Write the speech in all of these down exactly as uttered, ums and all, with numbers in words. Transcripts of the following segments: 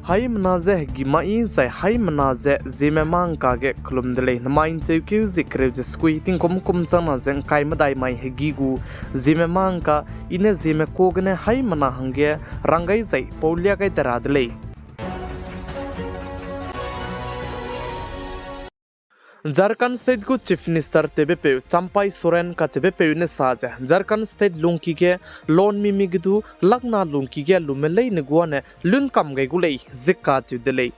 Haimena ze hegi mai zai haimena ze Zeme mangka ge kelum de lei. Nemai ncheukeu ze kereu ze sekui tingkum kum changna ze ngkai medai mai hegi gu Zeme mangka, i ne Zeme ka gene haimena hangge rang gai zai paulia gai de ra de lei. Jharkhand State gu Chief Minister tewbepeu Champai Soren kacheubepeu ne sa ze, Jharkhand State lungki ge loan mimi ge du lakna lungki ge lume leine guane lunkam gai gu lei ze kacheu de lei.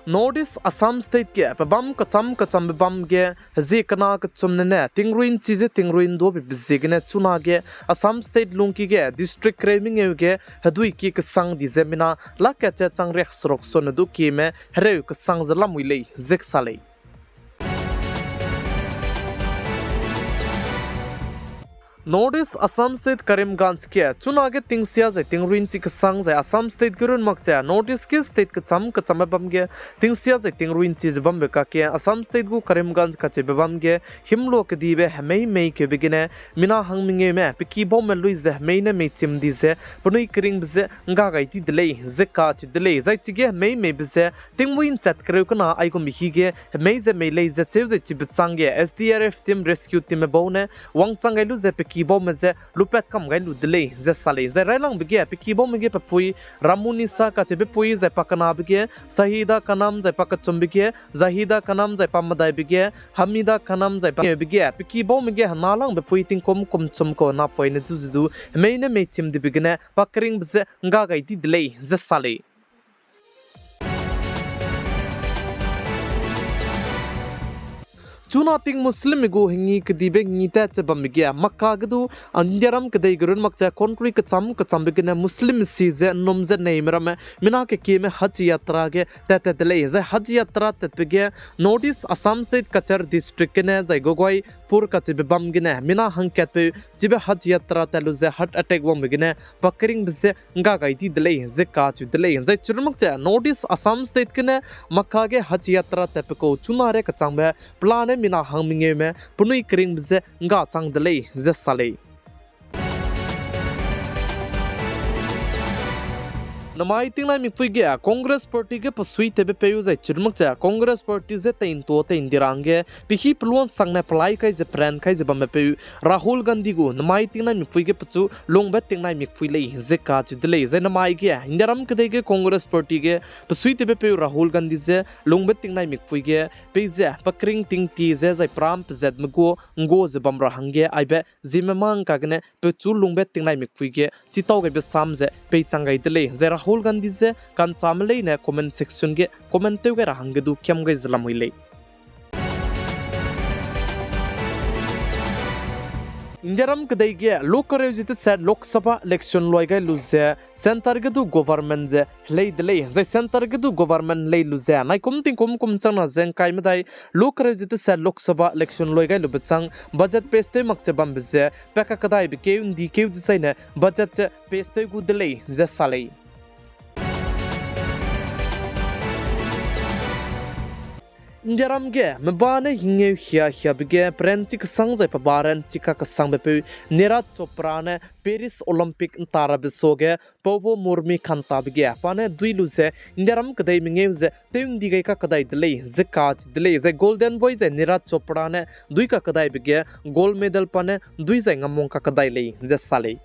North East Assam State ge pebâm kecham kechambe bam ge hezie kena kechumne ne tingrui nchi ze tingrui nduabe ziegene chunage Assam State lungki ge district kereu mengeu ge hedui ki kesang di ze mina lak kat ze chang riak seruk sone du kieme hereu kesang ze lamui lei ze kesa lei. North East Assam State Karimganj ge chunage tingsia zai tingrui nchi kesang zai Assam State ge run mak ze North East ge state kecham kechambe bam ge tingsia zai tingrui nchi ze bambe kakge Assam State gu Karimganj kacheube bam ge himlua kedibe hemei mei keube gene mina hang mengeume pe ki baume lui ze hemei ne meichim di ze penui keringbe je ngga gai di de lei ze kacheu de lei. Zai chige hemei meibe je tingmuî nchat kereu kena aigumbe hi ge hemei ze mei lei ze cheu zai chibe chang ge S D R F team, rescue teamme bau ne wangchang gai lu ze pe ki baume je lupat kam gai lu de lei ze sa lei. Zai railangbe ge pe ki baume ge pe pui Ramunisa kacheube pui zai pa kenabe ge Sahida Kanam zai pa kechumbe ge Zahida Kanam zai pa medaibe ge Hamida Kanam zai pa ngeube ge pe ki baume ge hena langbe pui tingkum kum chum kau napoine du ze du hemei ne meichim dibe gene pa keringbe je ngga gai di de lei ze sa lei. Chuna ting Muslimme gu hengi kedibe ngi tat ze bambe ge Makkah ge du Indiaram kedei ge run mak ze country kecham kechambe gene Muslimme si ze nnum ze neime ramme mina kekieme Hajj Yatra ge tat tat de lei. Zai Hajj Yatra tatbe ge North East Assam State Cachar District gene zai Gogaipur kacheube bam gene mina hangkatpeu chibe Hajj Yatra tat lu ze heart attack wangbe gene pa keringbe je ngga gai di de lei ze kacheu de lei. Zai chirumak ze North East Assam State gene Makkah ge Hajj Yatra tatbe kau chuna re kechangbe pelane mina hang mengeume penui keringbe je ngga chang de lei ze sa lei. Namai tingnai mikpui ge Congress Party ge pesuitewbe peu zai chirumak ze Congress Party je tei ntua tei ndi ra hangge pehî peluansang ne pelai kai ze peran kai ze bambe peu Rahul Gandhi gu namai tingnai mikpui ge pechu lungbe tingnai mikpui lei ze kacheu de lei. Zai namai ge Indiaram kedei ge Congress Party ge pesuitewbe peu Rahul Gandhi je lungbe tingnai mikpui ge peize pa kering tingti ze zai peram pezatme gu nggu ze bam ra hangge aibe Zeme mangka gene pechu lungbe tingnai mikpui ge chitau gaibe sam ze peichang gai de lei. Zai Rahul Gandhi je kanchame leine comment section ge comment tew gai ra hangge du kiam gai ze lamui lei. Indiaram kedei ge lu kereu ze teset Lok Sabha election luai gai lu ze centre ge du government ze helei de lei. Zai centre ge du government helei lu ze naikum tingkum kum changna ze ngkai medai lu kereu ze teset Lok Sabha election luai gai lube chang budget pass tew mak ze bambe ze pa kakedaibe keu ndi keu dezaine budget ze pass tew gu de lei ze sa lei. Indiaram ge meba ne hingeu hia hiabe ge peranchi kesang zai peba ranchi kakesangbe peu Neeraj Chopra ne Paris Olympic nta rabe suage Pouvo Murmi kantabe ge pa ne dui lu ze Indiaram kedei mengeu ze tew ndi gai kakedai de lei ze kacheu de lei. Zai Golden Boy zai Neeraj Chopra ne dui kakedaibe ge gold medal pa ne dui zai ngamung kakedai lei ze sa lei.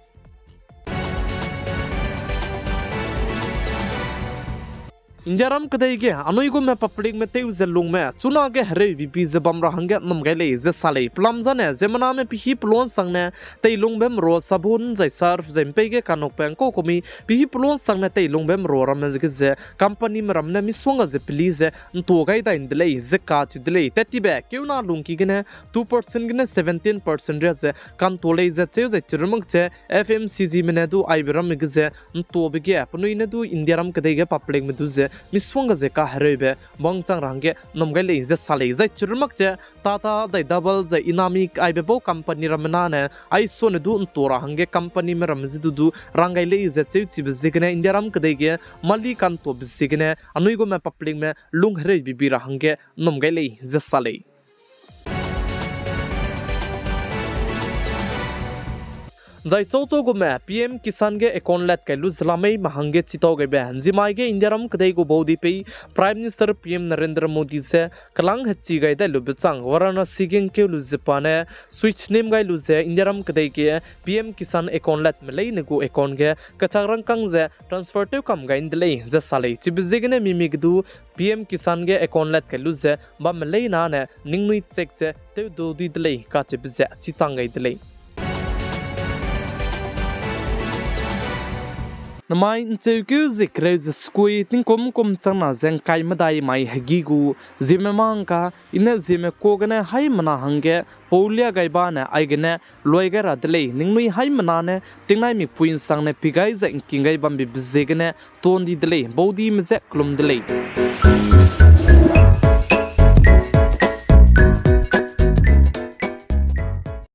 Indiaram kedei ge anui gume publicme tew ze lungme chunage hereu bibi ze bam ra hangge nnum gai lei ze sa lei. Pelam zane ziemmename pehî peluansangne teilungbe merua sabun zai surf zai mpei ge kanukbe ngkau kumi pehî peluansangne teilungbe merua ramme ge ze companyme ramme ne misongga ze peli ze ntua gai dai nde lei ze kacheu de lei. Tat tibe keuna lungki gene two percent gene seventeen percent ria ze kantua lei ze cheu zai chirumak ze F M C Gme ne du aibe ramme ge ze ntuabe ge penui ne du Indiaram kedei ge publicme du ze misongga ze kahereube bangchang ra hangge nnum gai lei ze sa lei. Zai chirumak ze Tata dai Dabble zai Inami aibe bau company ramme nane aisone du ntua ra hangge companyme ramme ze du du rang gai lei ze cheu chibe ziegene Indiaram kedei ge mali kantuabe ziegene anui gume publicme lung hereu bibi ra hangge nnum gai lei ze sa lei. Zai chau chau gume P M Kisan ge account lat kai lu ze la mei me hangge chitau gaibe, nzimai ge Indiaram kedei gu baudi pei Prime Minister P M Narendra Modi ze kelang hechi gai dai lube chang Varanasi ge ngkeu lu ze pa ne switch nim gai lu ze Indiaram kedei ge P M Kisan account lat me leine gu account ge kechak rangkâng ze transfer tew kam gai de lei ze sa lei. Chibe ziegene mimi ge du P M Kisan ge account lat kai lu ze bam me leina ne ningnui check ze tew du di de lei kacheube ze chitang gai de lei. Namai ncheukeu ze kereu ze sekui tingkum kum changna ze ngkai medai mai hegî gu Zeme mangka, i ne Zeme ka gene haimena hangge pau lia gai ba ne aigene luai gai ra de lei. Ningnui haimena ne tingnai mikpui nsangne pi gai zai ngking gai bambe be ziegene tuan di de lei, baudime ze kelum de lei.